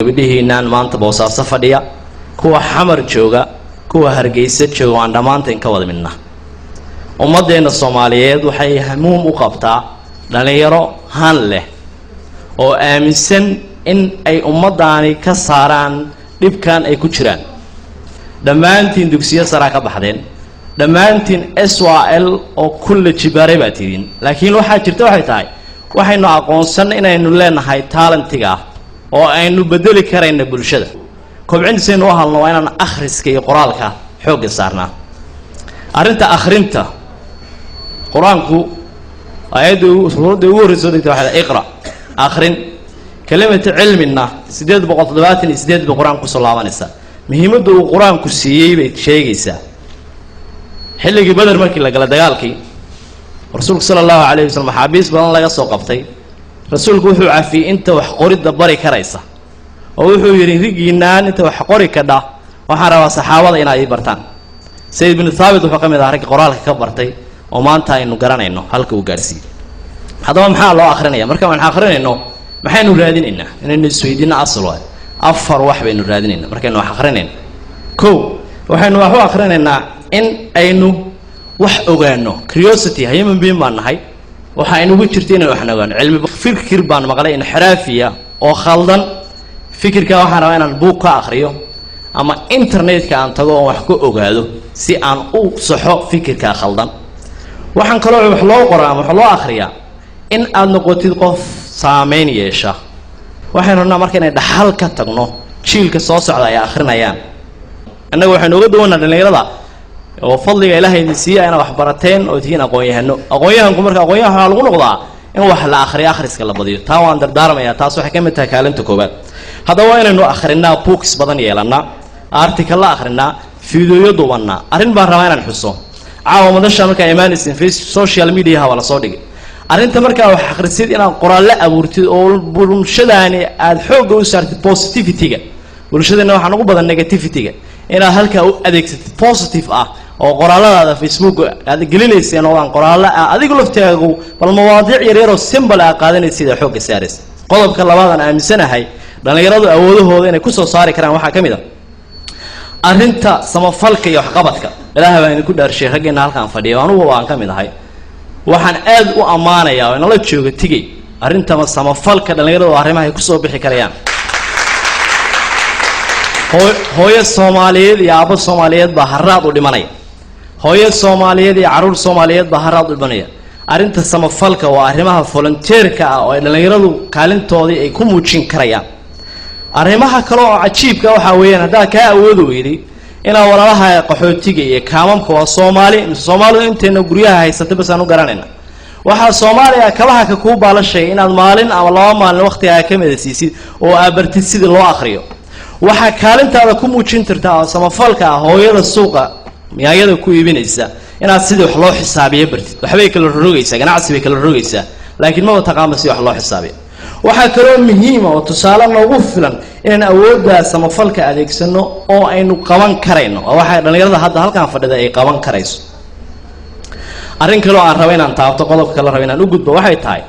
Gabadhihiinaan maanta Boosaaso fadhiya, kuwa Xamar jooga, kuwa Hargeysa jooga, waan dhammaanteen ka wada midna. Ummaddeena Soomaaliyeed waxay hamuum u qabtaa dhallinyaro han leh oo aaminsan in ay ummaddaani ka saaraan dhibkan ay ku jiraan. Dhammaantiin dugsiyo saraa ka baxdeen, dhammaantiin SYL oo kulla jibaaray baa tidin, laakiin waxaa jirta waxay tahay waxaynu aqoonsan inaynu leenahay talentiga ah oo aynu bedeli karayna bulshada. Kobcintisaynu u halno waa inaan akhriska iyo qoraalka xoogga saarnaa. Arrinta akhrinta qur-aanku, aayadda suuradda ugu horreysa soo degta waxay iqra, akhrin. Kelimata cilmina 878 bay qur-aanku kusoo laabanaysaa. Muhiimadda uu qur-aanku siiyey bay sheegaysaa. Xilligii Beder markii la gala dagaalkii, rasuulku sala allahu alayh wasalam maxaabiis badan laga soo qabtay. Rasuulku wuxuu cafiyey inta wax qoridda bari karaysa, oo wuxuu yidhi: "Rigiinaan inta wax qori kadha, waxaan rabaa saxaabada inaad ii bartaan." Sayd binu Thaabit wuxuu ka mid ahaa raggi qoraalka ka bartay oo maanta aynu garanayno halka uu gaadhsiiyey. Haddaba maxaa loo akrinaya? Marka waan akrinayno, maxaynu raadinaynaa? Inaynu isweydiino asal waay. Afar wax baynu raadinaynaa markaynu wax akrinayno. Kow, waxaynu wax u akrinaynaa in aynu wax ogaano, curiosity, human being baan nahay. Waxa aynugu jirta inaynu waxna ogaano. Cilmi fikir baan maqlay inxiraafiya oo khaldan. Fikirka waxaan rabaa inaan buug ka akriyo ama internetka aan tago oon wax ku ogaado si aan u saxo fikirkaa khaldan. Waxaan kaloo wax loo qoraa ama wax loo akriyaa in aada noqotid qof saameyn yeesha. Waxaynu rabnaa marka inay dhaxal ka tagno jiilka soo socda ay akrinayaan. Innaga waxaynu uga duwanaa dhallinyarada oo fadliga Ilaahay idin siiya inaad wax barateen oo tihiin aqoon-yahano. Aqoon-yahanku marka aqoon-yahan waxaa lagu noqdaa in wax la akriyo, akhriska la badiyo. Taa waan dardaarmayaa, taas waxay ka mid tahay kaalinta koowaad. Haddaba waa inaynu akhrinaa, books badan yeelannaa, article la akhrinaa, videoyo duubannaa. Arrin baan rabaa inaan xuso. Caawa madasha markaa imaanaysin, face social mediaha waa lasoo dhigay arrinta. Markaa wax akhrisid, inaad qoraallo abuurtid oo bulshadaani aada xoogga u saartid positivity-ga. Bulshadeenna waxaan ugu badan negativity-ga. Inaad halkaa u adeegsatid positive ah oo qoraalladaada Facebook aad gelinaysa noqdaan qoraallo ah adigu laftaagu bal mawaadiic yaryaroo simple aa qaadanaysid ee xoogga saaraysa. Qodobka labaadaan aaminsanahay dhallinyaradu awoodahooda inay kusoo saari karaan waxaa ka mid a arrinta samafalka iyo waxqabadka. Ilaahay baa idinku dhaarshay, raggeena halkaan fadhiya, anugu waan ka mid ahay, waxaan aad u ammaanayaa oo inala jooga tigay arrintama samafalka. Dhallinyaradu arrimaha ay kusoo bixi karayaan. Hooyo Soomaaliyeed iyo aabbo Soomaaliyeed baa haraad u dhimanaya. Hooyo Soomaaliyeed iyo carruur Soomaaliyeed baa haraad u dhimanaya. Arrinta samafalka waa arrimaha volunteerka ah oo ay dhallinyaradu kaalintoodii ay ku muujin karayaan. Arrimaha kale oo cajiibka waxaa weeyaan, haddaad kaa awoodi weyday inaad walaalaha qaxootiga iyo kaamamka, waa Soomaali mise Soomaalidu intayna guryaha haysata bas aan u garanayna, waxaa Soomaaliya kabaha ka kuu baalashay inaad maalin ama 2 maalin waqtigaa ka mida siisid oo aad bartid sidii loo akriyo. Waxaa kaalintaada ku muujin kartaa oo samafalka ah hooyada suuqa yaanyada ku iibinaysa inaad sidii wax loo xisaabiyo bartid. Waxbay kala rogaysaa, ganacsi bay kala rogaysaa, laakiin maba taqaanba si wax loo xisaabiyo. Waxaa kaloo muhiima oo tusaale noogu filan inaan awooddaa samafalka adeegsano oo aynu qaban karayno. Waa waxay dhallinyarada hadda halkan fadhida ay qaban karayso. Arrin kaloo aan rabo inaan taabto, qodobka kale rabo inaan u gudbo, waxay tahay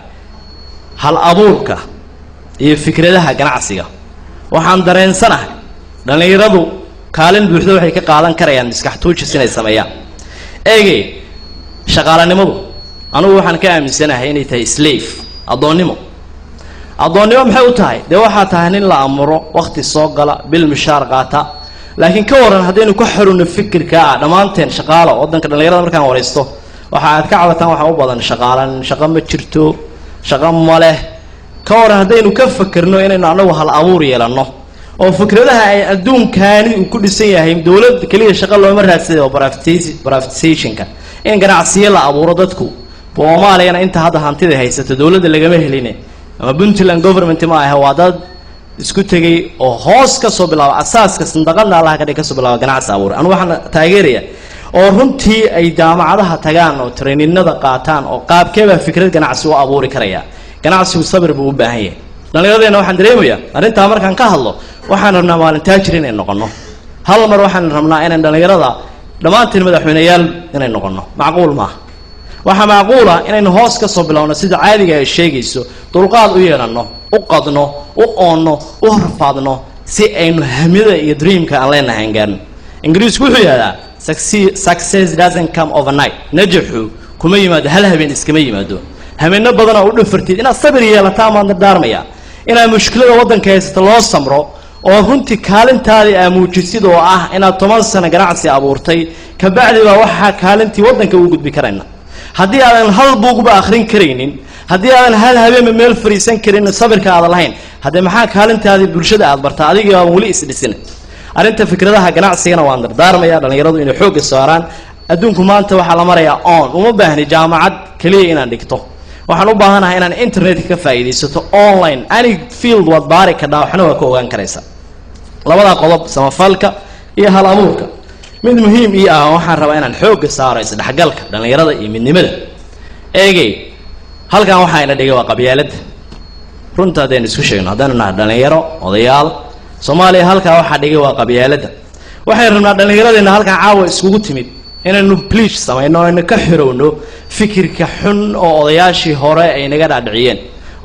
hal abuurka iyo fikradaha ganacsiga. Waxaan dareensanahay dhallinyaradu kaalin buuxda waxay ka qaadan karayaan miskax tuujis inay sameeyaan. Eegey, shaqaalanimadu anugu waxaan ka aaminsanahay inay tahay slave, addoonnimo. Addoonnimo maxay u tahay? Dee waxaa tahay nin la amuro, wakti soo gala, bil mishaar qaata. Laakiin ka waran haddaynu ka xorino fikirka ah dhammaanteen shaqaalo? Waddanka dhallinyarada markaan waraysto, waxa aad ka cabataan waxaa u badan shaqaalan, shaqo ma jirto, shaqo ma leh. Ka waran haddaynu ka fakerno inaynu annagu hal abuur yeelanno oo fikradaha ay adduunkaani uu ku dhisan yahay, dowlad keliya shaqo looma raadsaday oo privatizationka in ganacsiyo la abuuro. Dadku Soomaaliyana inta hadda hantida haysato dowladda lagama heline ama Puntland government ma aha, waa dad isku tegay oo hoos ka soo bilaaba asaaska, sandaqadna Allaha ka dhig, kasoo bilaaba ganacsi abuuray. Anu waxaan taageeraya oo runtii ay jaamacadaha tagaan oo traininada qaataan oo qaabkeebaa fikrad ganacsi u abuuri karaya. Ganacsigu sabir buu u baahan yahay. Dhallinyaradeenna waxaan dareemayaa arrintaa markaan ka hadlo, waxaan rabnaa maalin taajir inay noqono hal mar. Waxaan rabnaa inaan dhallinyarada dhammaantiin madaxweyneyaal inay noqono. Macquul maaha. Waxaa macquula inaynu hoos ka soo bilowno sida caadiga ay sheegayso, dulqaad u yeelanno, u qadno, u oonno, u rafaadno, si aynu hamida iyo dreamka aan leenahay aan gaarno. Ingiriisku wuxuu yidhahdaa, "Success doesn't come overnight." Najaxu kuma yimaado hal habeen, iskama yimaado. Habeeno badan oo u dhafartid inaad sabir yeelataa maan dardaarmaya, inaad mushkilada waddanka haysata loo samro, oo runtii kaalintaadii aa muujisid, oo ah inaad 10 sano ganacsi abuurtay. Kabacdi baa waxaa kaalintii waddanka ugu gudbi karayna. Haddii aadan hal buugba akhrin karaynin, haddii aadan hal habeenba meel fariisan karin, sabirka aadan lahayn, haddee maxaa kaalintaadii bulshada aad bartaa, adigii baaban weli isdhisin? Arrinta fikradaha ganacsigana waan dardaarmaya dhallinyaradu inay xoogga saaraan. Adduunku maanta waxaa la marayaa on uma baahni jaamacad keliya inaan dhigto. Waxaan u baahanahay inaan internetka ka faa'iidaysato, online any field waad baari kadhaa, waxna waa ka ogaan karaysa. Labada qodob, samafalka iyo hal abuurka, mid muhiim ii ah. Waxaan rabaa inaan xoogga saaro isdhexgalka dhallinyarada iyo midnimada. Eegey, halkan waxaa ina dhigay waa qabyaaladda. Runta haddaynu isku sheegno, haddaanu nahay dhallinyaro, odayaal Soomaaliya, halkaa waxaa dhigay waa qabyaaladda. Waxaynu rabnaa dhallinyaradeenna halkan caawa iskugu timid inaynu bleach samayno, aynu ka xorowno fikirka xun oo odayaashii hore ay naga dhaadhiciyeen.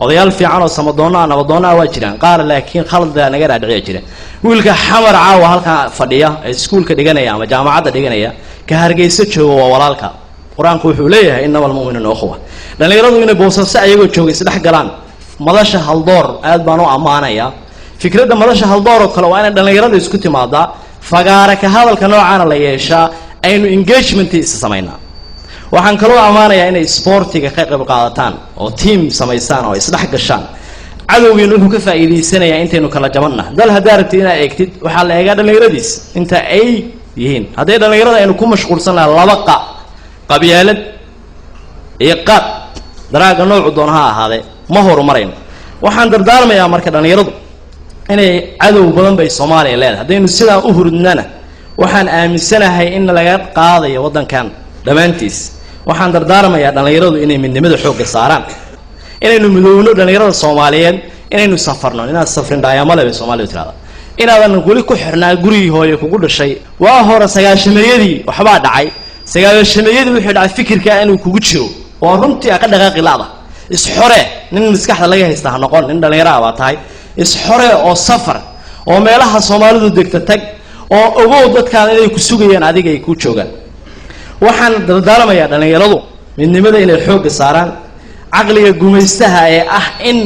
Odayaal fiican oo samadoonno ah, nabadoonno ah waa jiraan qaar, laakiin khalada naga dhaadhiciya jira. Wiilka Xamar caawa halkan fadhiya ee iskuulka dhiganaya ama jaamacadda dhiganaya, ka Hargeysa jooga, waa walaalka. Qur-aanku wuxuu leeyahay, "إنما المؤمنون إخوة." Dhallinyaradu inay Boosaaso ayagoo jooga isdhex galaan. Madasha Haldoor aad baan u ammaanayaa. Fikradda madasha Haldoor oo kale waa inay dhallinyarada isku timaadaa, fagaara ka hadalka noocaana la yeeshaa, aynu engagement isa samaynaa. Waxaan kaloo ammaanayaa inay sportiga ka qayb qaadataan oo team samaysaan oo isdhex gashaan. Cadowgiinu wuxuu ka faa'iidaysanayaa intaynu kala jabanna. Dal haddaa rabtid inaad eegtid, waxaa la eegaa dhallinyaradiis inta ay yihiin. Hadday dhallinyarada aynu ku mashquulsan lahaa laba qabyaalad iyo qaad daraaga noocu doona ha ahaadee, ma horumarayno. Waxaan dardaarmayaa marka dhallinyaradu inay cadow badan bay Soomaaliya leedahay. Haddaynu sidaa u hurudnana, waxaan aaminsanahay in laga qaadayo waddankan dhammaantiis. Waxaan dardaarmayaa dhallinyaradu inay midnimada xoogga saaraan, inaynu midoowno dhallinyarada Soomaaliyeed, inaynu safarno. Inaad safrin dhaayamale bay Soomaalidu tirahda, inaadan weli ku xirnaa gurigii hooye kugu dhashay. Waa hore sagaashameeyadii waxbaa dhacay. Sagaashameeyadii wuxuu dhacay fikirkaa inuu kugu jiro oo runtii a ka dhaqaaqi la'da. Isxore, nin maskaxda laga haysta ha noqon. Nin dhallinyaro ah baa tahay. Isxore oo safar oo meelaha Soomaalidu degta tag, oo ogow dadkaan inay ku sugayaan, adiga ay ku joogaan. Waxaan dardaarmayaa dhallinyaradu midnimada inay xoogga saaraan. Caqliga gumaystaha ee ah in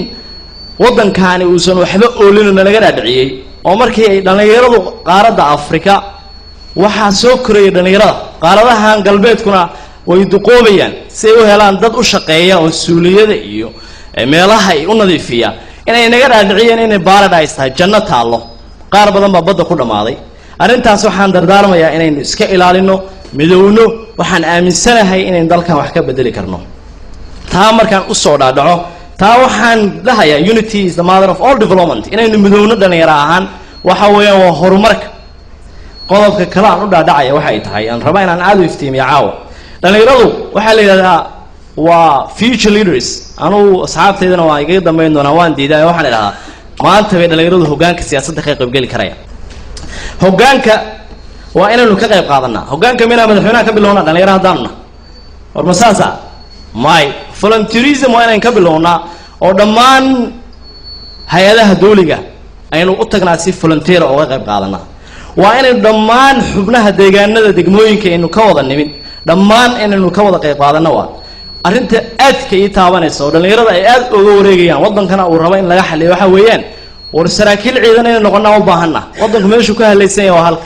waddankaani uusan waxba oolino nalaga dhaadhiciyey, oo markii ay dhallinyaradu qaaradda Afrika waxaa soo koraya, dhallinyarada qaaradahan galbeedkuna way duqoobayaan, si ay u helaan dad u shaqeeya oo suuliyada iyo meelaha ay u nadiifiya, inay naga dhaadhiciyeen inay paradise tahay, janno taallo. Qaar badan baa badda ku dhammaaday. Arrintaas waxaan dardaarmayaa inaynu iska ilaalino, midowno. Waxaan aaminsanahay inaynu dalkan wax ka bedeli karno. Taa markaan usoo dhaadhaco, taa waxaan dhahayaa, unity is the mother of all development. Inaynu midowno dhalinyaro ahaan waxa weeyaan waa horumarka. Qodobka kale aan u dhaadhacaya waxay tahay, aan rabaa inaan aada u iftiimiyo caawa, dhalinyaradu waxaa la yidhahdaa waa future leaders. Anugu asxaabtaydana waa igaga dambayn doonaa, waan diidaa. Waxaan idhahdaa maanta bay dhalinyaradu hoggaanka siyaasadda ka qaybgeli karaya. Hoggaanka waa inaynu ka qayb qaadanaa. Hoggaanka minaa madaxweynaha ka bilownaa dhalinyaro haddaanuna war ma saasa may? Volunteerism waa inayn ka bilownaa, oo dhammaan hay-adaha dawliga aynu u tagnaa, si volunteer uga qayb qaadanaa. Waa inaynu dhammaan xubnaha deegaanada, degmooyinka aynu ka wada nimid, dhammaan inaynu ka wada qayb qaadanno. Waa arrinta aadka ii taabanaysa oo dhallinyarada ay aad uga wareegayaan, waddankana uu rabo in laga xaliyo. Waxa weeyaan, war saraakiil ciidan inay noqonnaa u baahanna. Waddanku meeshuu ka halaysan yahay waa halka.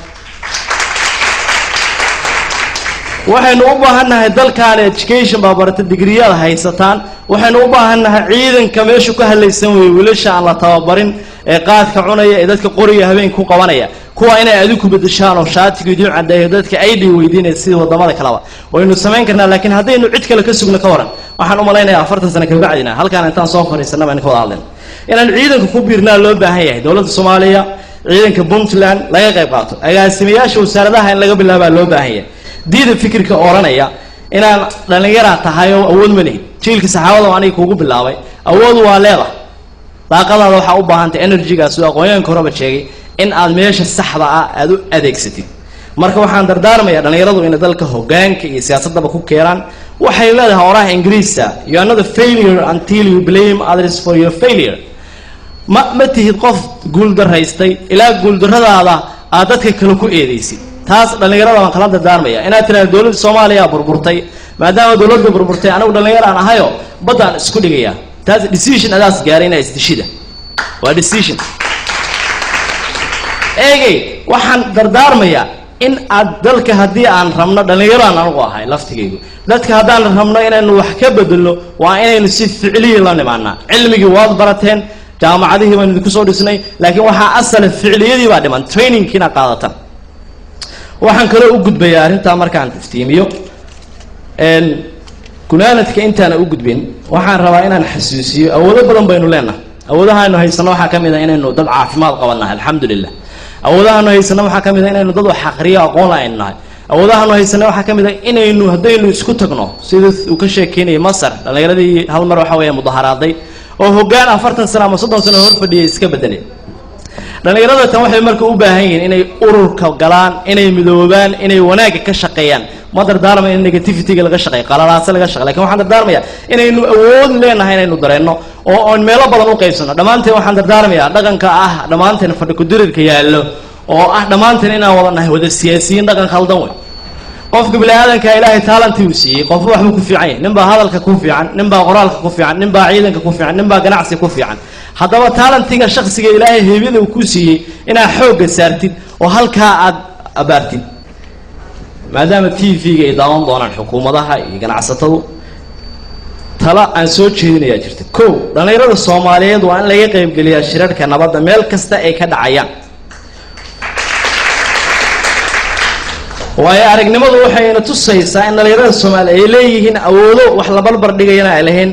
Waxaynu u baahannahay dalkan education baa barata, digriyaad haysataan. Waxaynu u baahannahay ciidanka meeshu ka halaysan weeye wiilasha aan la tababarin ee qaadka cunaya, ee dadka qoriga habeenka ku qabanaya, kuwa inay adiku bedeshaan oo shaatiga idiin caddeeyo, dadka ID weydiinaya sidii wadamada kaleba waynu samayn karnaa. Laakiin haddaynu cid kale ka sugno, ka waran? Waxaan u malaynayaa 40 sano kabacdina halkaan intaan soo fadhiisana baynu ka wada hadlayna. Inaan ciidanka ku biirnaa loo baahan yahay. Dowladda Soomaaliya, ciidanka Puntland laga qayb qaato, agaasimayaasha wasaaradaha in laga bilaabaa loo baahan yahay. Diida fikirka odhanaya inaan dhallinyaraa tahay oo awood ma lihid. Jiilka saxaabada oo aniga kugu bilaabay, awood waa leedahay. Daaqadaada waxaa u baahantay energygaas uu aqoonyahanka horeba sheegay, in aad meesha saxda ah aada u adeegsatid. Marka waxaan dardaarmayaa dhallinyaradu inay dalka hoggaanka iyo siyaasaddaba ku keenaan. Waxay leedahay oraha Ingiriista: "You are not a failure until you blame others for your failure." Ma tihid qof guuldaraystay ilaa guuldarradaada aad dadka kale ku eedeysid. Taas dhallinyarada waan kala dardaarmaya. Inaad tiraahdo dowladda Soomaaliya burburtay, maadaama dowladda burburtay, anigu dhallinyaro aan ahayo baddaan isku dhigaya, taas decision adaas gaaray inaa isdishida waa decision. Eegey, waxaan dardaarmayaa in aad dalka haddii aan rabno, dhallinyaraan anigu ahay laftigaygu, dadka haddaan rabno inaynu wax ka bedelno, waa inaynu si ficliyi la nimaanaa. Cilmigii waad barateen, jaamacadihii baynu idinku soo dhisnay, laakiin waxaa asale ficliyadii baa dhiman, trainingkiina qaadatan. Waxaan kaloo u gudbayaa arrintaa markaan iftiimiyo gunaanadka. Intaana u gudbin, waxaan rabaa inaan xasuusiyo awoodo badan baynu leenahay. Awoodahaanu haysano waxaa ka mid a inaynu dad caafimaad qabannahay, alxamdulilah. Awoodahaanu haysano waxaa ka mid a inaynu dad wax aqriyo, aqoon la aynu nahay. Awoodahaanu haysano waxaa ka mid a inaynu haddaynu isku tagno, sida uu ka sheekeynayay Masar, dhallinyaradii hal mar waxa weeya mudaharaaday oo hoggaan 40 sano ama 30 sano hor fadhiyay iska bedelay. Dhallinyarada tan waxay marka u baahan yihiin inay ururka galaan, inay midoobaan, inay wanaagga ka shaqeeyaan. Ma dardaarmaya in negativity-ga laga shaqeeyo, qalalaase laga shaqeyo, lakin waxaan dardaarmayaa inaynu awood leenahay, inaynu dareenno oo oon meelo badan u qaybsano dhammaanteen. Waxaan dardaarmayaa dhaqanka ah dhammaanteen fadhi kudirirka yaallo oo ah dhammaanteen inaan wada nahay wada siyaasiyiin, dhaqan khaldan wey. Qofka bini aadanka Ilaahay talent uu siiyey, qofba waxbuu ku fiican yahay. Nin baa hadalka ku fiican, nin baa qoraalka ku fiican, nin baa ciidanka ku fiican, nin baa ganacsi ku fiican. Haddaba talentiga shaksiga Ilaahay heebyada uu ku siiyey inaad xoogga saartid oo halkaa aad abaartid. Maadaama TV-ga ay daawan doonaan xukuumadaha iyo ganacsatadu, tala aan soo jeedinayaa jirta. Kow, dhallinyarada Soomaaliyeed waa in laga qaybgeliyaa shirarka nabadda meel kasta ay ka dhacayaan. Waayo aragnimadu waxayna tusaysaa in dhallinyarada Soomaaliya ay leeyihiin awoodo wax la barbar dhigayana ay lahayn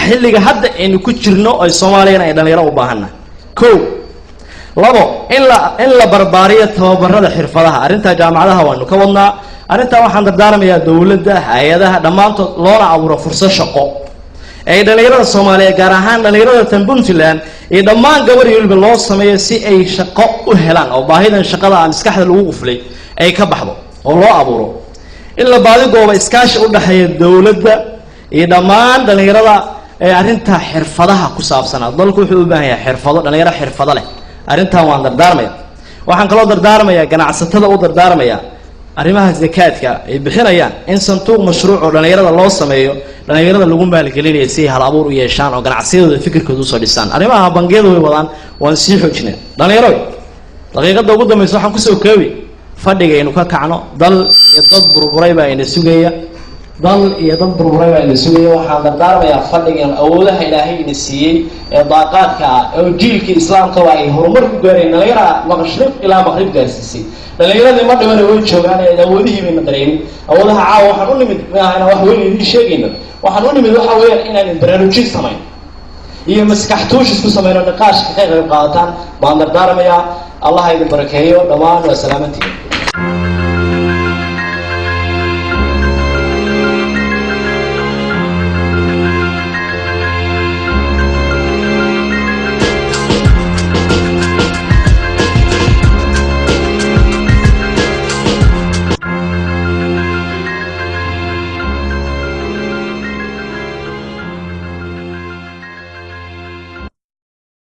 xilliga hadda aynu ku jirno oy Soomaaliyana ay dhalinyaro u baahannahay. Kow. Labo, in la barbaariyo tababarada xirfadaha. Arrintaa jaamacadaha waanu ka wadnaa. Arrintaa waxaan dardaarmayaa dowladda, hay-adaha dhammaantood, loona abuuro fursad shaqo ay dhallinyarada Soomaaliyeed, gaar ahaan dhallinyarada tan Puntland iyo dhammaan gabar iyo weliba loo sameeyo si ay shaqo u helaan oo baahidan shaqada aan maskaxda lagu quflay ay ka baxdo oo loo abuuro. In la baadigooba iskaashi u dhexeeya dowladda iyo dhammaan dhallinyarada ee arrinta xirfadaha ku saabsanaa. Dalku wuxuu u baahan yahay xirfado, dhalinyaro xirfado leh. Arrintan waan dardaarmaya. Waxaan kaloo dardaarmayaa ganacsatada, u dardaarmaya arrimaha zakaadka ay bixinayaan in sanduuq mashruuc oo dhallinyarada loo sameeyo, dhallinyarada lagu maalgelinayo si ay hal abuur u yeeshaan oo ganacsiyadooda fikirkooda usoo dhisaan. Arrimaha bangiyadu way wadaan, waan sii xoojinay. Dhalinyaro, daqiiqadda ugu dambaysa waxaan kusoo koobi: fadhiga aynu ka kacno. Dal iyo dad burburay baa ina sugaya, dal iyo dad burburay baa ina sugaya. Waxaan dardaarmayaa fadhigan awoodaha Ilaahay ina siiyey ee daaqaadka ah oo jiilkii islaamkaba ay horumar ku gaareen, dhalinyara mashriq ilaa maqrib gaarsiisay. Dhalinyaradii ma dhimana, way joogaan ee awoodihii bayna dareemin. Awoodaha caawa waxaan u nimid maaha inaan wax weyn idiin sheegayno. Waxaan u nimid waxa weeyaan inaan baraarujin samayn iyo maskax tuushis ku samayno, niqaashka ka qayb qaadataan baan dardaarmayaa. Allah idin barakeeyo dhammaan, waa salaamantiin.